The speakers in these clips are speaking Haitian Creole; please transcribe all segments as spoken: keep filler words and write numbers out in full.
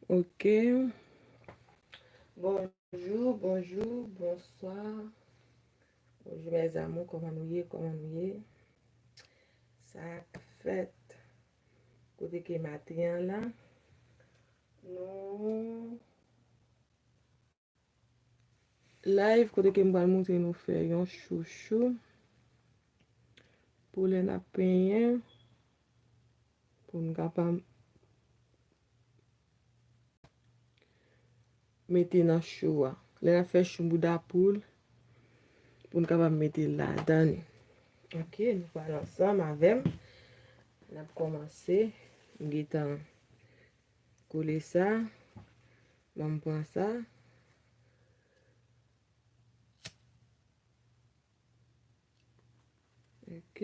Ok. Bonjou, bonjou, bonswa. Bonjou, mes amours, kòman nou ye, kòman nou ye? Sa k fèt? Kote ke maten an la? Nou live kote ke m pral montre nou fè yon chouchou pou lè n ap penyen, pou n kapab mete nan chou a. Lè n ap fè chou bouda poul, pou n kapab mete l ladan li. Ok, nou pral ansanm avè m. N ap kòmanse. M gentan kole sa. Ban m pran sa. Ok.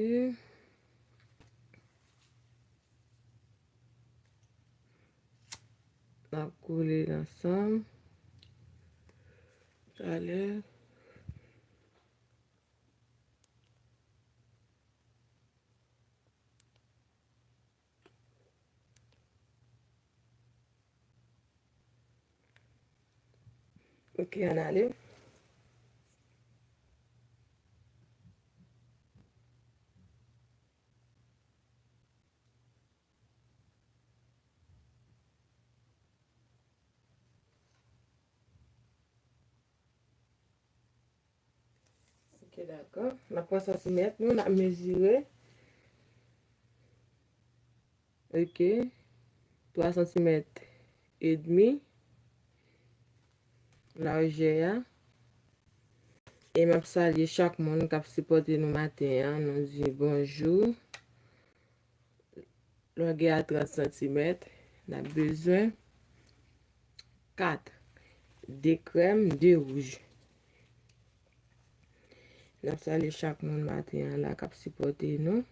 N ap kole l ansanm. Talè. Ok, ann ale. Ok, dakò. N ap pran santimèt nou, n ap mezire. Ok. Twa santimèt edmi lajè a. E m ap salye chak moun k ap sipòte nou maten an. Nou di bonjou. Longè a trant santimèt. N ap bezwen kat. De krèm, de wouj. N ap salye chak moun maten an la k ap sipòte nou.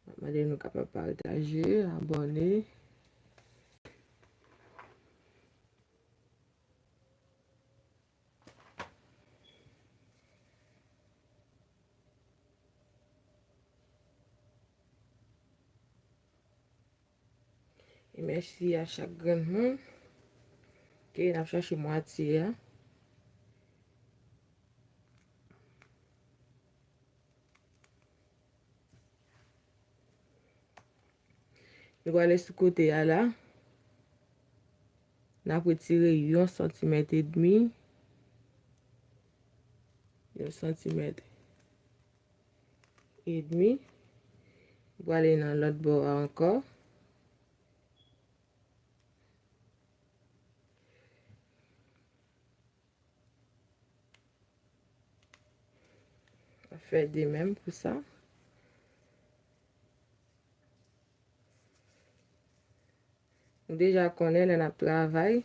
M ap mande nou kapab pataje, abòne. E mèsi a chak grenn moun. Ok, n ap chache mwatye a. Nou prale sou kote a la. N ap retire yon santimèt edmi. Yon santimèt edmi. Nou prale nan lòt bò a ankò. Fè de menm pou sa. Nou deja konnen lè n ap travay,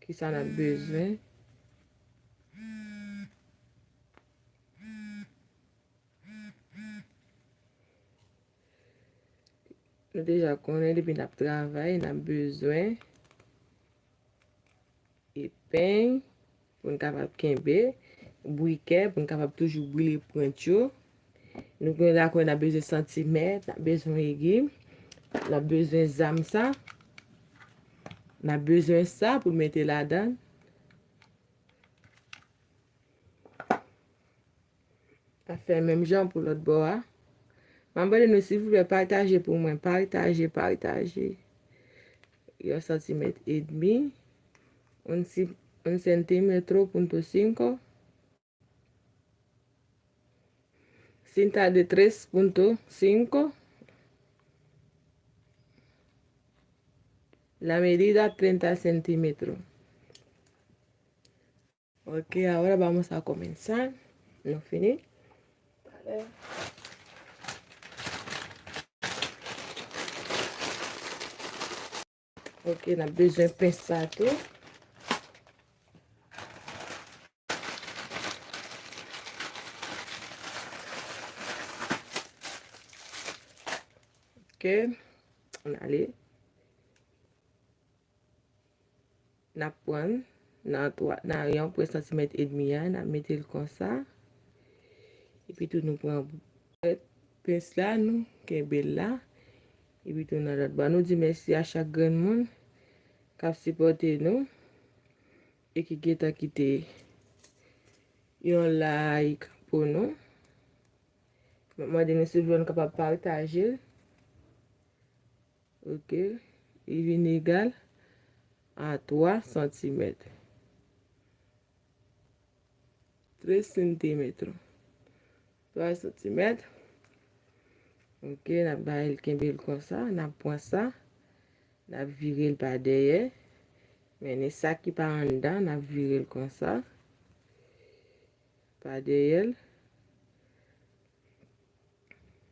kisa n ap bezwen. Nou deja konnen depi n ap travay, n ap bezwen epeng pou n kapab kenbe, brikè pou n kapab toujou brile pwent yo. Nou gen dakò n ap bezwen santimèt, n ap bezwen egi, n ap bezwen zam sa, n ap bezwen sa pou n mete ladan. N ap fè menm jan pou lòt bò a. M ap mande nou silvouplè pataje pou mwen. Pataje, pataje. Yon santimèt edmi. Un si-, un centímetro punto cinco. Cinta de tres punto cinco. La medida treinta centímetros. Ok, ahora vamos a comenzar. Nou fini. Ok, n ap bezwen pens sa tou. Ok, ann ale. N ap pran nan twa, nan yon pwen santimèt edmi a, n ap mete l konsa. Epi tou nou pran pens la, nou kenbe l la. Epi tou nan lòt bò. Nou di mèsi a chak grenn moun k ap sipòte nou e ki gentan kite yon like pou nou. M ap mande nou silvouplè nou kapab pataje l. Ok. Li vin egal a twa santimèt. Tres centímetros. Twa santimèt. Ok, n ap bay l, kenbe l konsa, n ap pran sa, n ap vire l pa dèyè. Men sa ki pa anndan, n ap vire l konsa, pa dèyè l.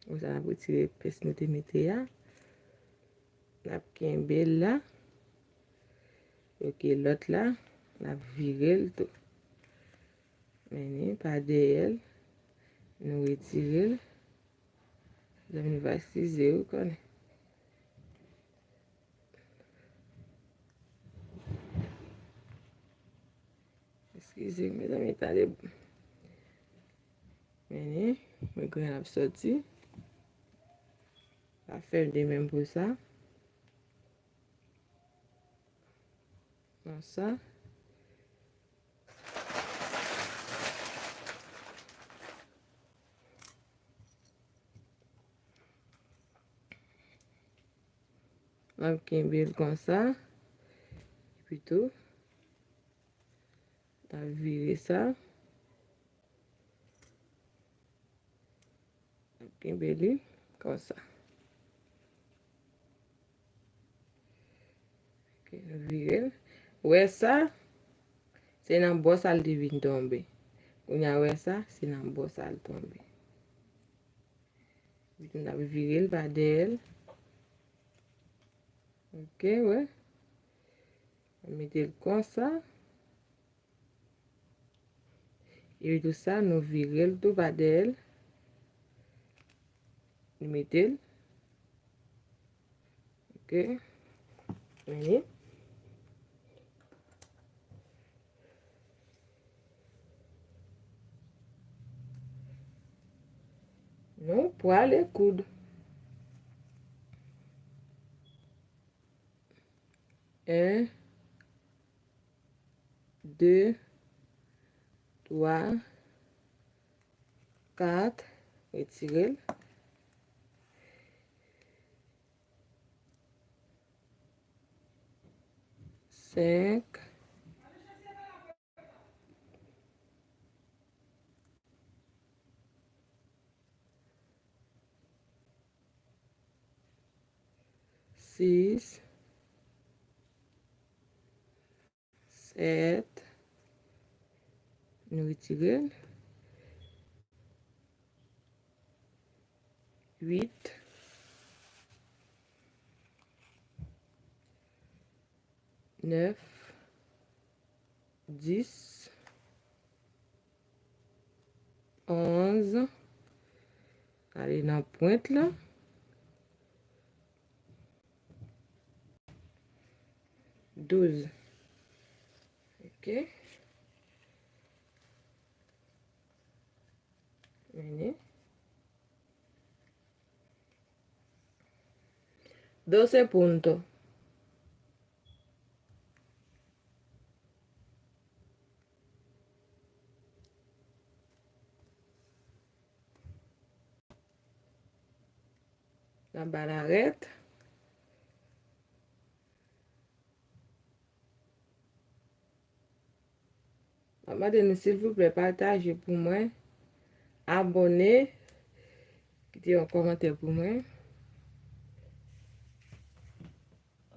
Konsa, n ap retire pès nou te mete a. N ap kenbe l la. Ok, lòt la, n ap vire l tou. Men li pa dèyè l. Nou retire l. Zanmi nou va eskize, wi, konnen. Eskize, mezanmi, tande. Men li, men grenn ap sòti. Va fè de menm pou sa. Konsa. N ap kenbe l konsa. Epi tou, n ap vire sa. N ap kenbe li konsa. Ok, nou vire l. Ou wè sa? Se nan bò sa l te vin tonbe. Kounye a, ou wè sa? Se nan bò sa l tonbe. Epi tou n ap vire l pa dèyè l. Ok, wè. Mete l konsa. Epi tou sa, nou vire l tou pa dèyè l. Nou mete l. Ok. Men li. Nou prale koud. En, de, twa, kat, retire l. Senk, sis, sèt, nou retire l. Uit, nèf, dis, onz. Ale nan pwent la. Douz. Ok. Men li. Doce punto. Nan balarèt. M ap mande nou silvouplè pataje pou mwen, abòne, kite yon kòmantè pou mwen.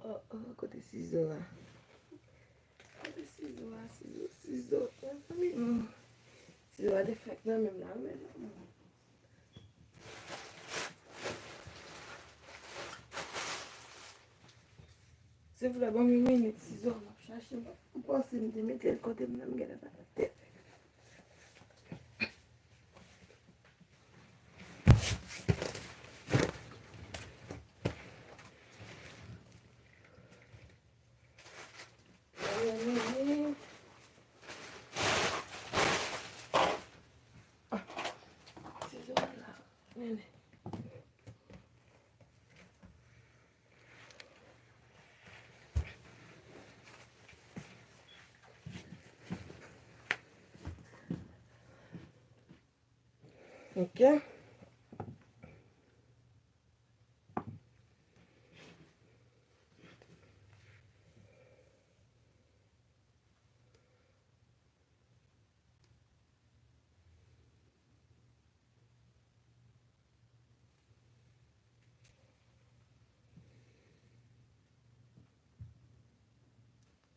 Oh, oh, kote sizo a? Kote sizo a? Sizo, sizo. Mezanmi, oh. Sizo a te fèk nan men m la, men non. Silvouplè, ban m yon minit, sizo a m ap chache. M panse m te mete l kote m nan, m genlè pa mete l. Ah, sizo a la. Men li. Ok.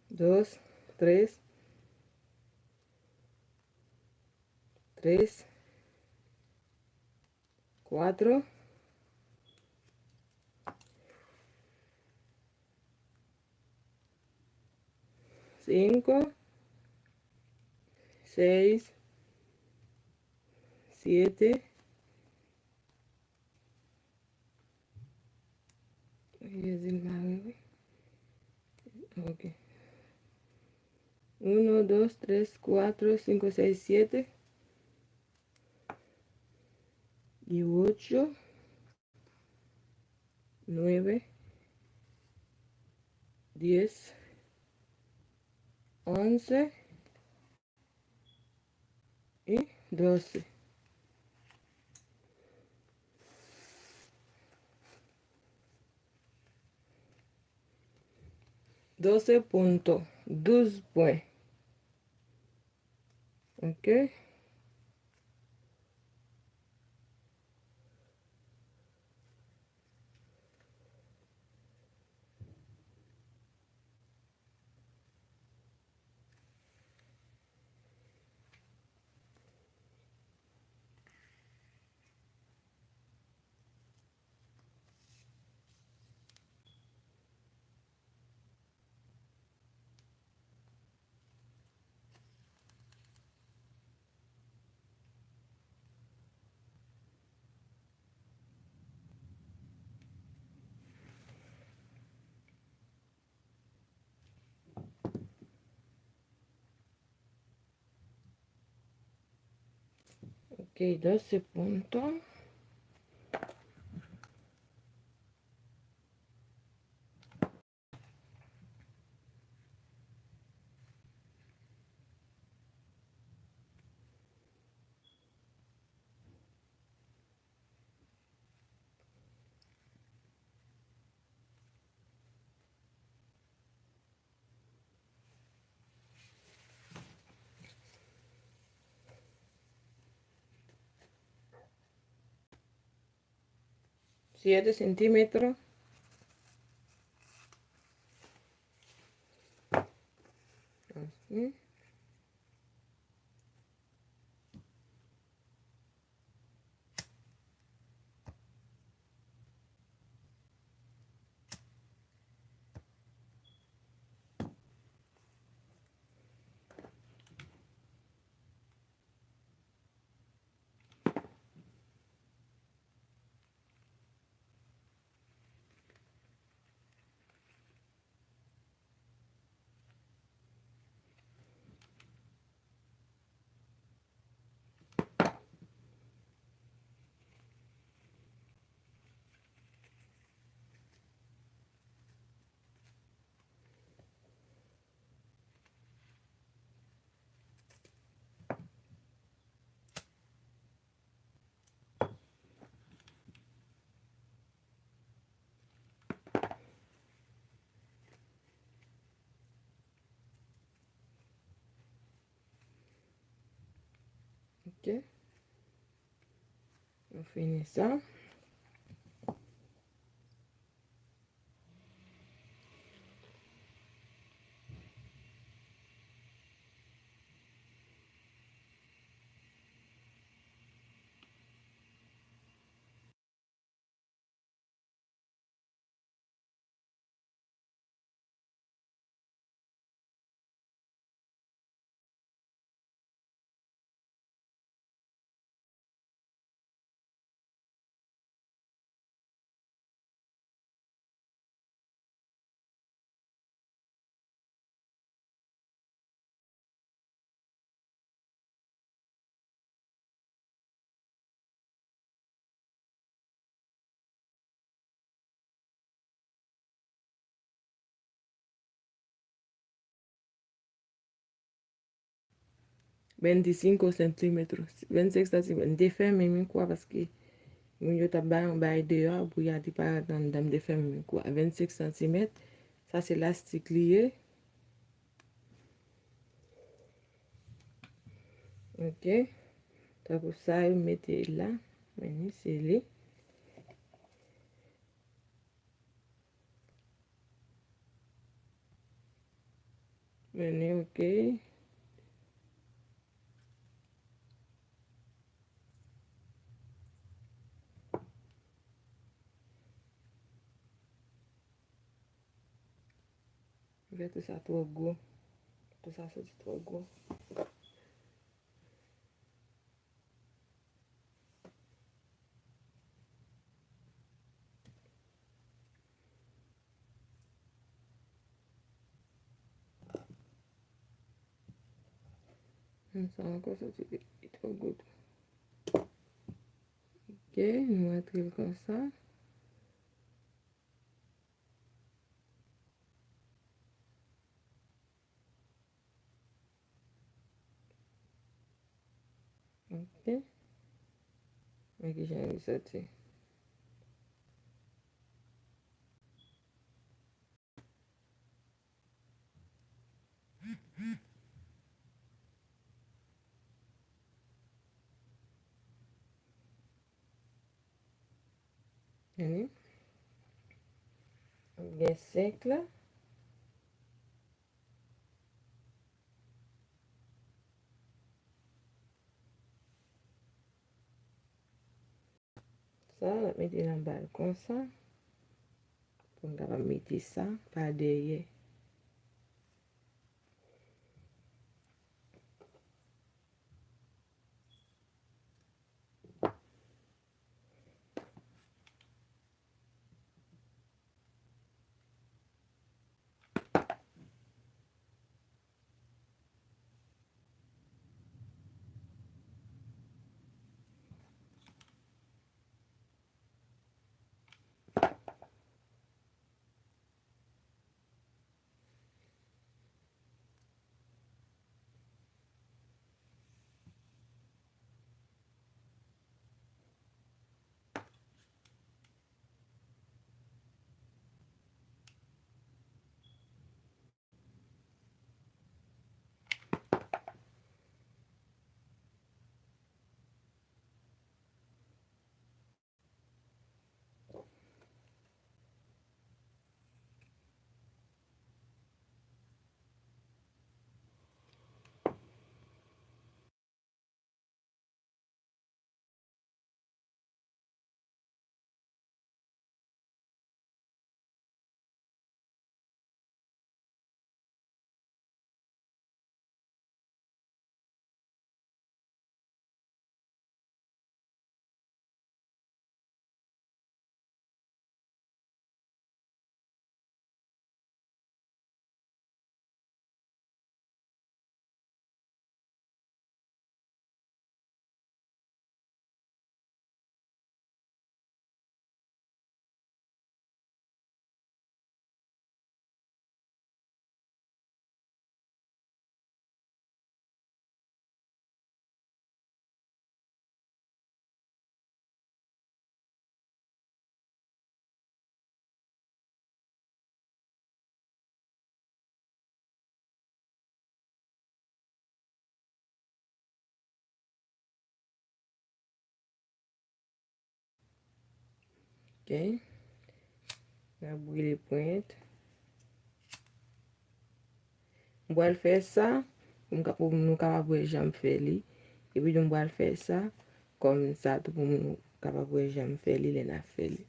Dos, tres, tres, cuatro, cinco, seis, siete. Jezi mare, wi. Ok. Uno, dos, tres, cuatro, cinco, seis, siete. Y ocho, nueve, diez, once y doce. Doce punto, douz pwen. Ok. Ok, doce punto. Siete centímetros. Así. Ok. Nou fini sa. Veinticinco centímetros, vennsenk santimèt. M te fèmen mikwo a paske moun yo t ap bay yon bagay deyò a, bri a te parèt anndan, m te fèmen mikwo a. Vennsenk santimèt, sa se lastik li ye. Ok. Tankou sa, yo mete la. Men li, se li. Men li, ok. Vètou sa twò gwo. Tou sa soti twò gwo. Hmm, sa ankò soti li, li twò gwo tou. Ok, nou rantre l konsa. Ok. Men kijan li soti. Tande? Gen senk la. Sa, n ap mete l anba l konsa. Pou n kapab mete sa pa dèyè. Ok. N ap brile pwent. M pral fè sa pou m ka-, pou nou kapab wè jan m fè li. Epi tou m pral fè sa kòm sa tou pou nou kapab wè jan m fè li lè n ap fè li.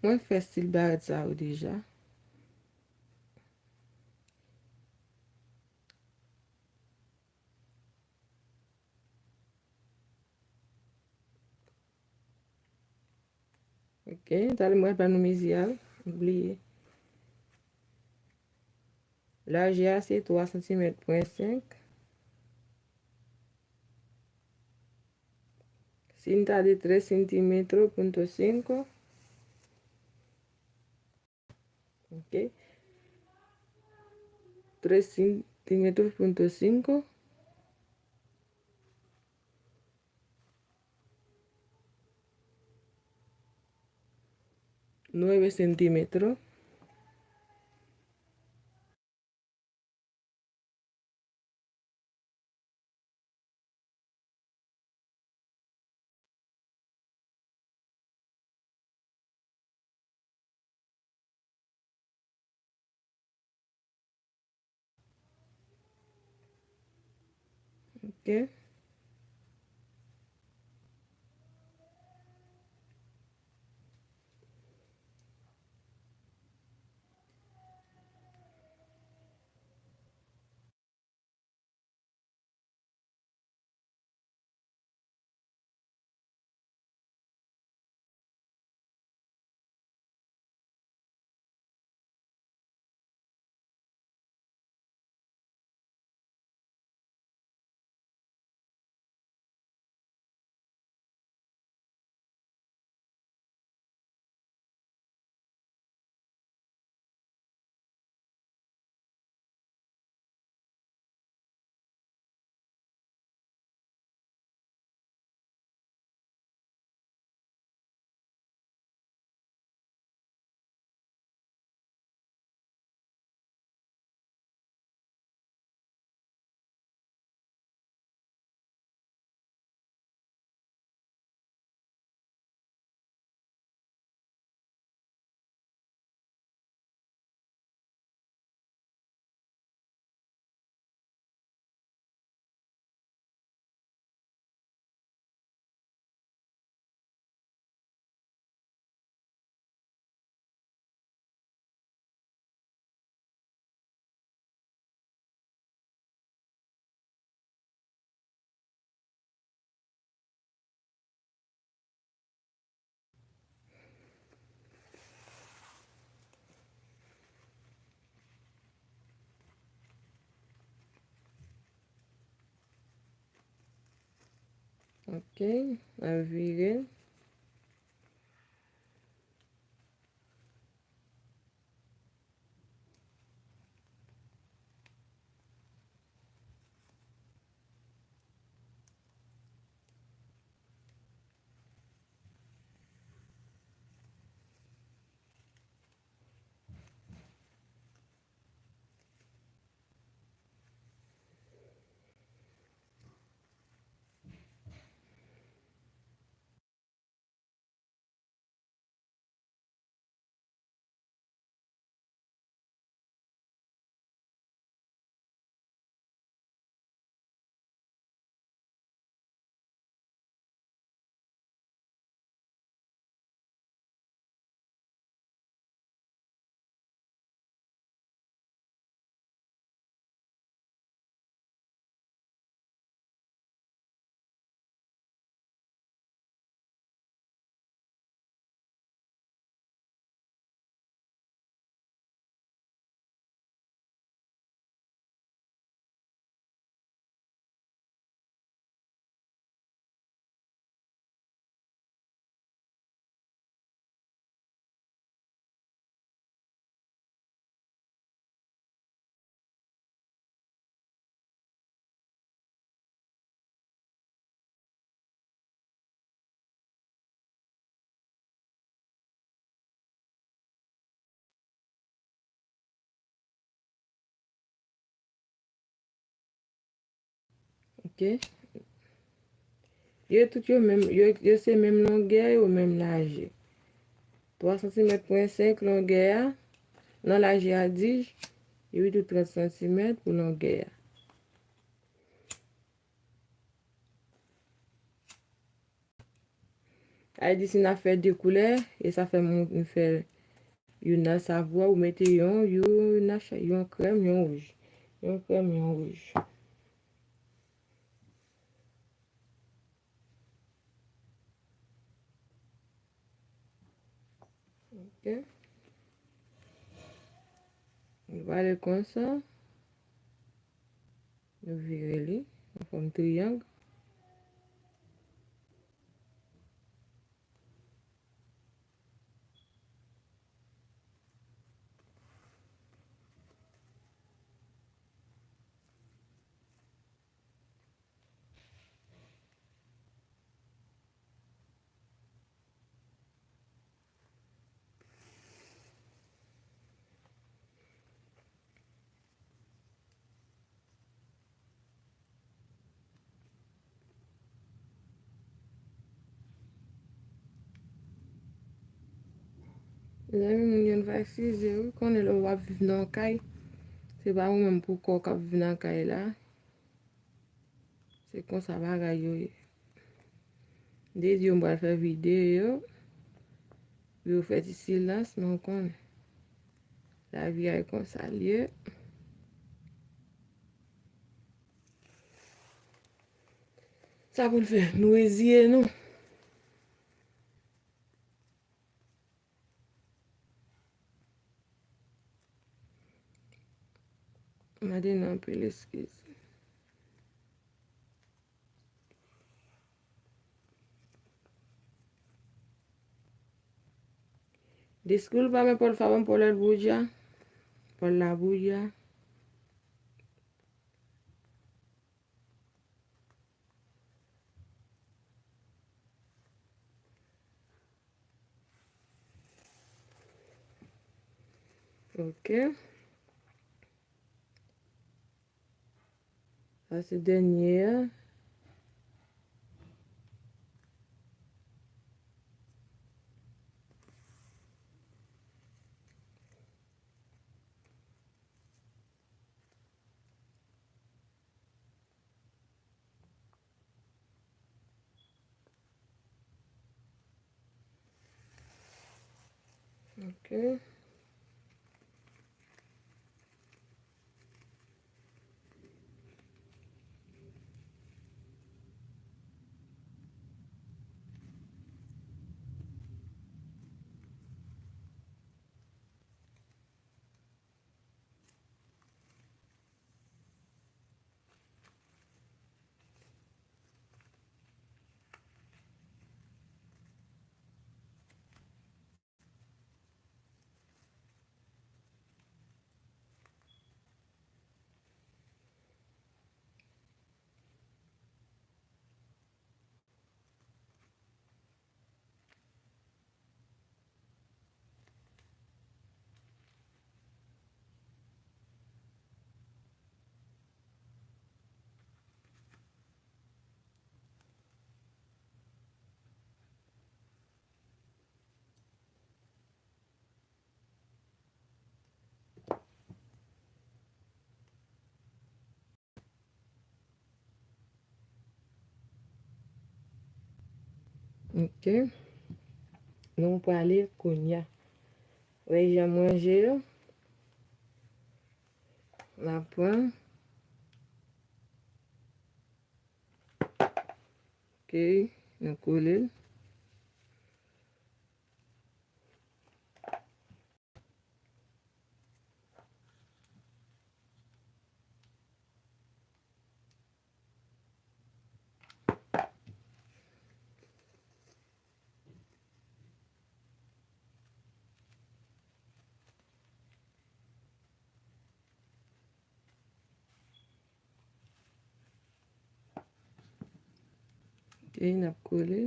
Mwen fè stil barèt sa yo deja. Ok, talè m pral ba nou mezi a, m bliye. Lajè a se twa santimèt pwen senk. Cinta de tres centímetros punto cinco. Ok. Tres centímetros punto cinco. Nueve centímetros. Ok. Ok, n ap vire. Ok. Yo tout yo menm, yo, yo se menm longè, yo menm lajè. Twa santimèt pwen senk longè a, nan lajè a, dis, yo tou trant santimèt pou longè a. Sa vle di si n ap fè de koulè, e sa fè m, m fè youn nan savwa, ou mete yon, youn nan cha-, yon krèm, yon wouj. Yon krèm, yon wouj. Ok. Nou vale konsa. Nou vire li an fòm triyang. Mezanmi, moun yo n va eskize wi, konnen lè w ap viv nan yon kay, se pa ou menm pou kò w k ap viv nan kay la. Se konsa bagay yo ye. M te di yo m pral fè videyo pou yo fè ti silans, men w konnen. Lavi a e konsa l ye. Sa pou n fè? Nou reziye nou. Mande nou anpil eskiz. Disculpa, me por favor, por la bulla. Por la bulla. Ok. Sa se dènye a. Ok. Ok. Nou prale kounye a. Wè jan m ranje yo. N ap pran. Ok, nou kole l. Ok, n ap kole.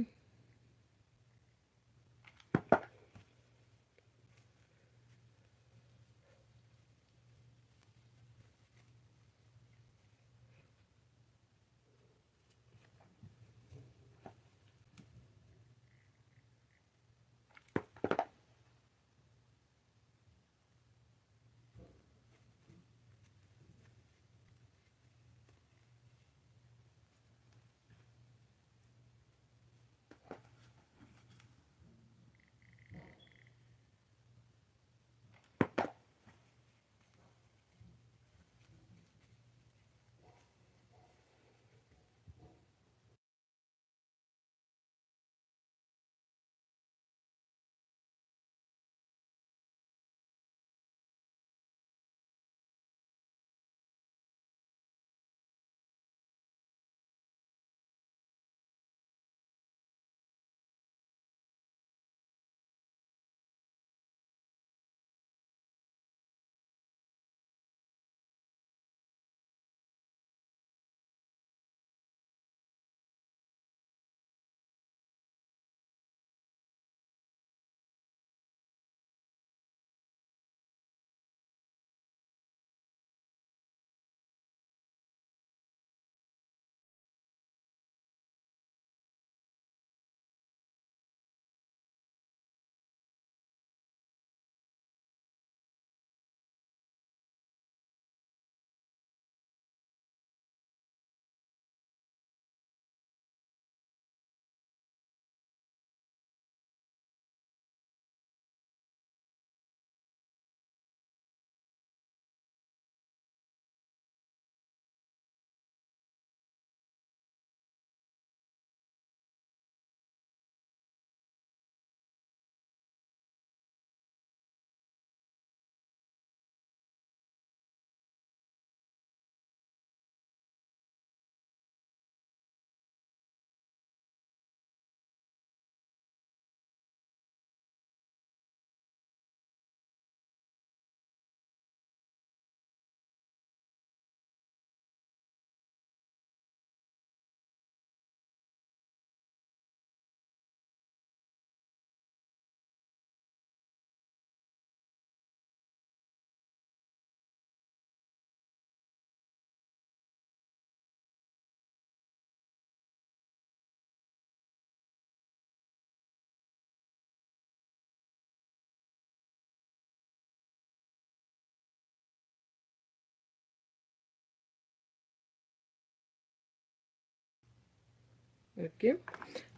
Ok.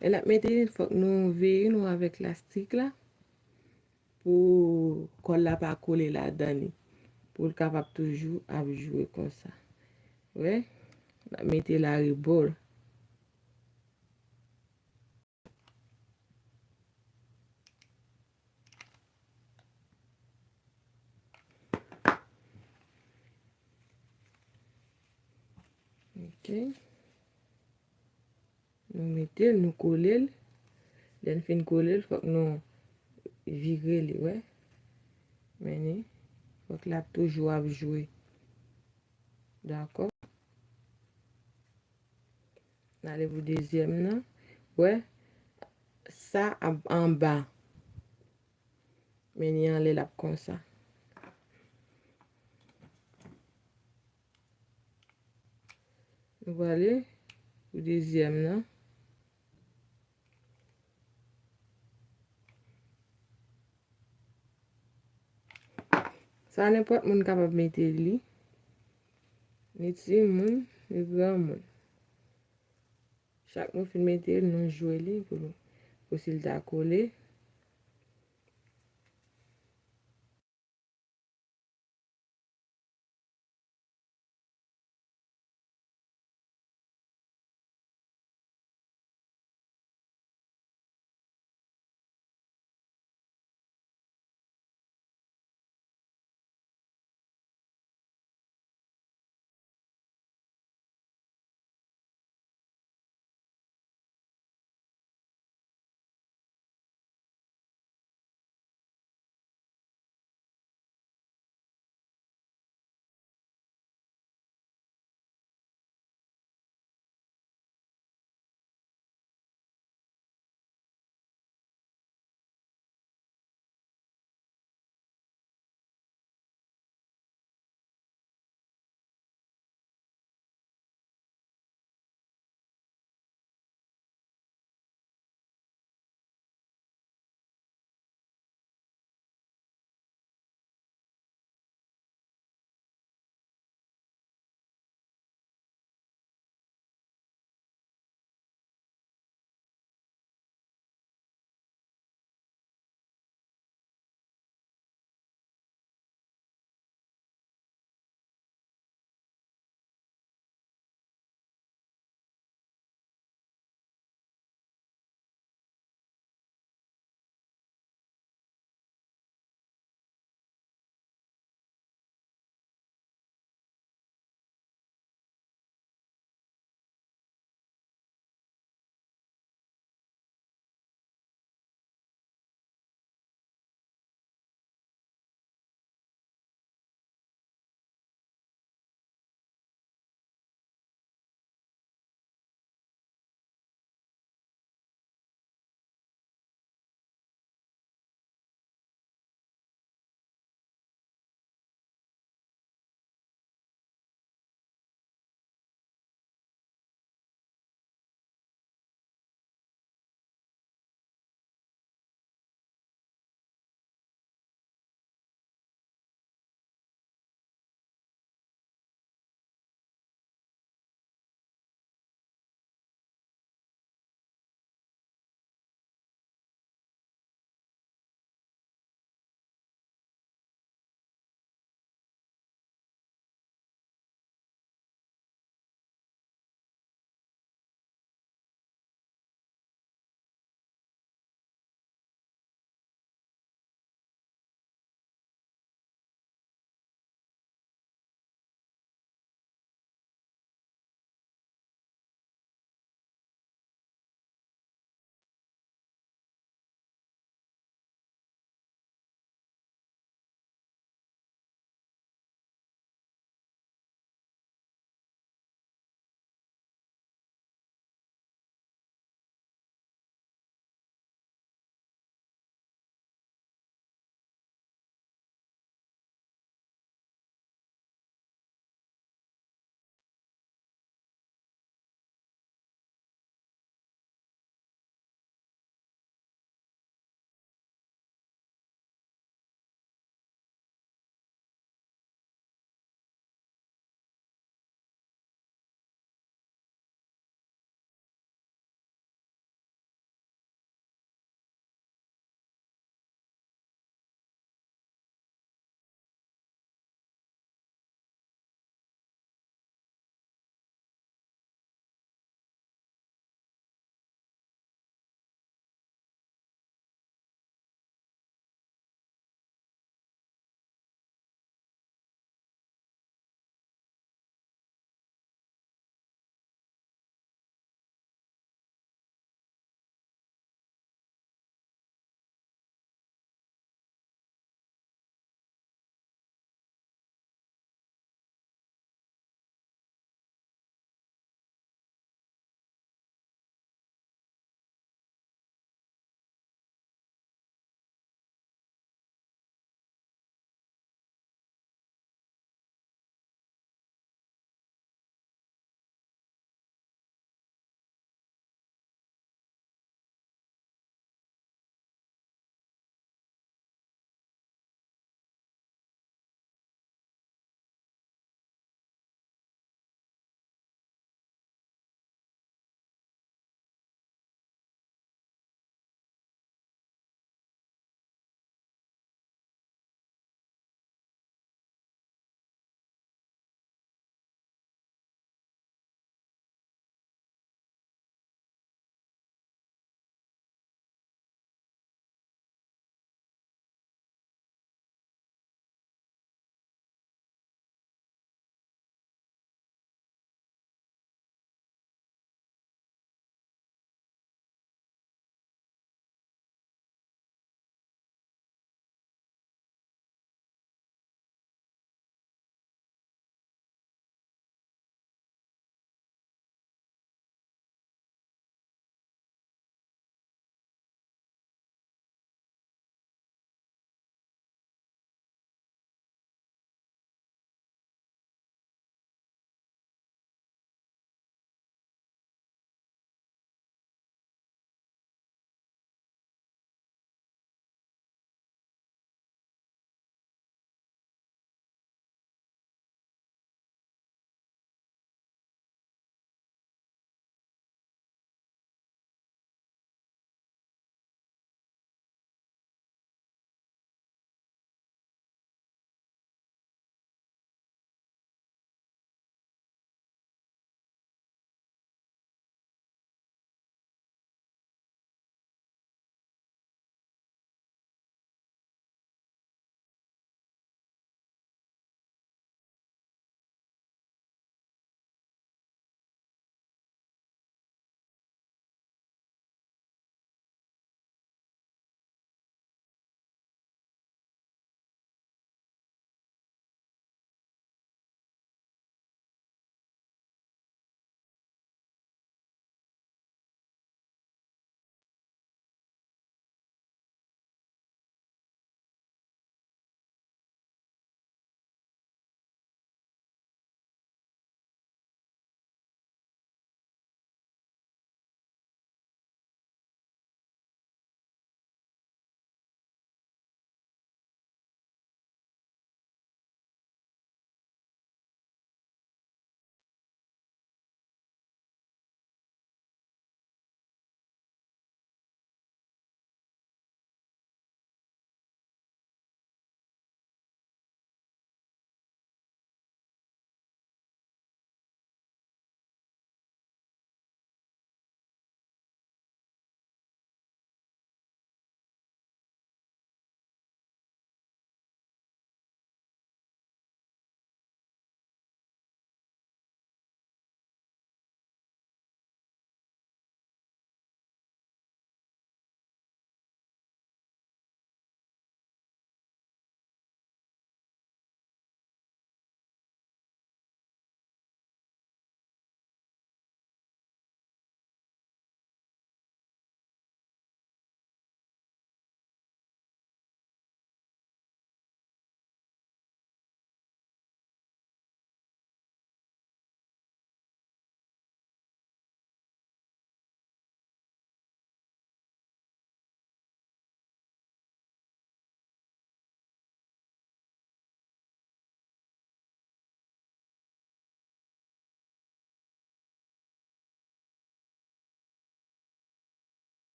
Lè n ap mete li, fòk nou veye nou avèk lastik la pou kòl la pa kole ladan li. Pou l kapab toujou ap jwe konsa. Wè? N ap mete l arebò. Ok. Nou mete l, nou kole l. Lè n fin kole l, fòk nou vire li, wè. Men ni, fòk l ap toujou ap jwe. Dakò? N ale pou dezyèm nan. Wè, sa ap anba. Men ni anlè l ap konsa. Nou prale pou dezyèm nan. Sa nenpòt moun kapab mete li. Ni timoun, ni granmoun. Chak nou fin mete l, nou jwe li pou, pou si l ta kole.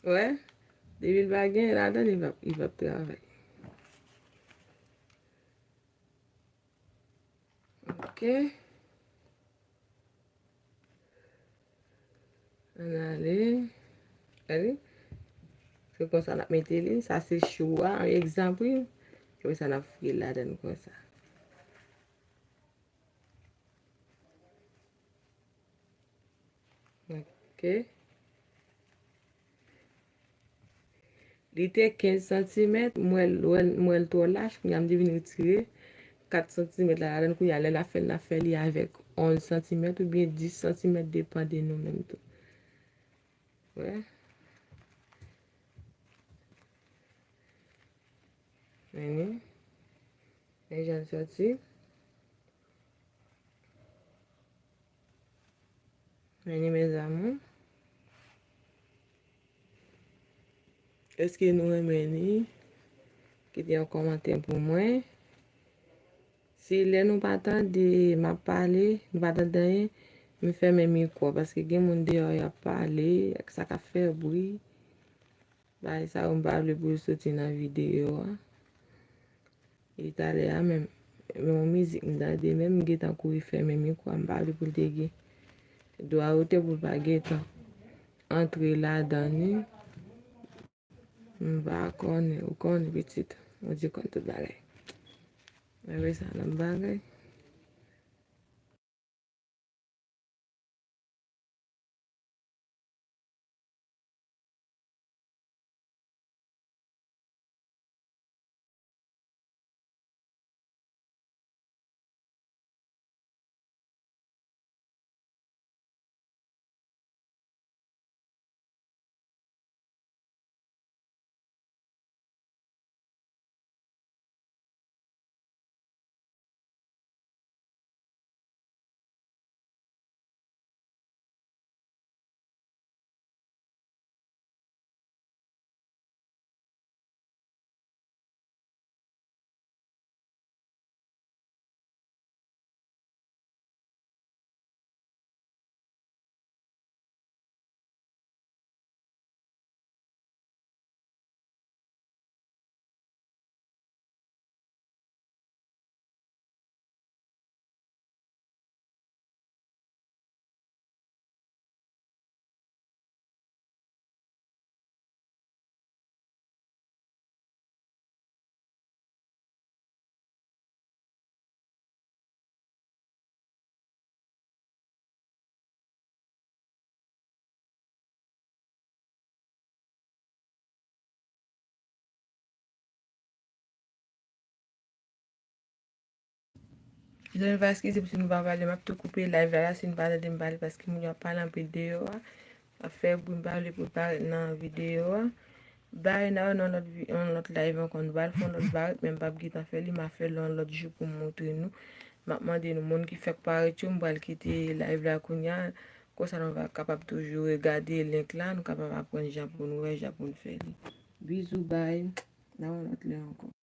Wè, depi l pa gen ladan, li p ap, li p ap travay. Ok. Ann ale. Gade. Se konsa n ap mete li. Sa se chou a, egzanp, wi. Apre sa, n ap fouye l ladan l konsa. Ok. Li te kenz santimèt, m wè l, wè l, m wè l twò lach, kounye a m te vin retire kat santimèt la ladan l, kounye a lè n ap fè l, n ap fè li avèk onz santimèt oubyen dis santimèt, depann de nou menm tou. Wè. Men li. Men jan l sòti. Men li, mes amours. Èske nou renmen li? Kite yon kòmantè pou mwen. Si lè nou pa tande m ap pale, nou pa tande anyen, m fèmen mikwo a, paske gen moun deyò y ap pale, sa ka fè bri. Bagay sa yo m pa vle pou l soti nan videyo a. E talè a menm, men yon mizik m tande, menm m gentan kouri fèmen mikwo a, m pa vle pou l te gen dwa ote pou l pa gentan antre ladan li. M pa konnen, ou konnen pitit, Bondye konn tout bagay. Apre sa, lòt bagay. Zanmi pa eskize m si nou pa pale, m ap tou koupe live la, la si nou pa tande m pale, paske moun yo ap pale anpil deyò a. Ap fè bri, m pa vle pou l parèt nan videyo a. Bye, n a wè nan lòt vi-, yon lòt live ankò. Nou pral fè yon lòt barèt, men m p ap gentan fè li, m a fè l yon lòt jou pou m montre nou. M ap mande nou, moun ki fèk parèt yo, m pral kite live la kounye a. Konsa nou va kapab toujou regade link la, nou kapab aprann jan pou nou wè, jan pou nou fè li. Bizou, bye. N a wè yon lòt lè ankò.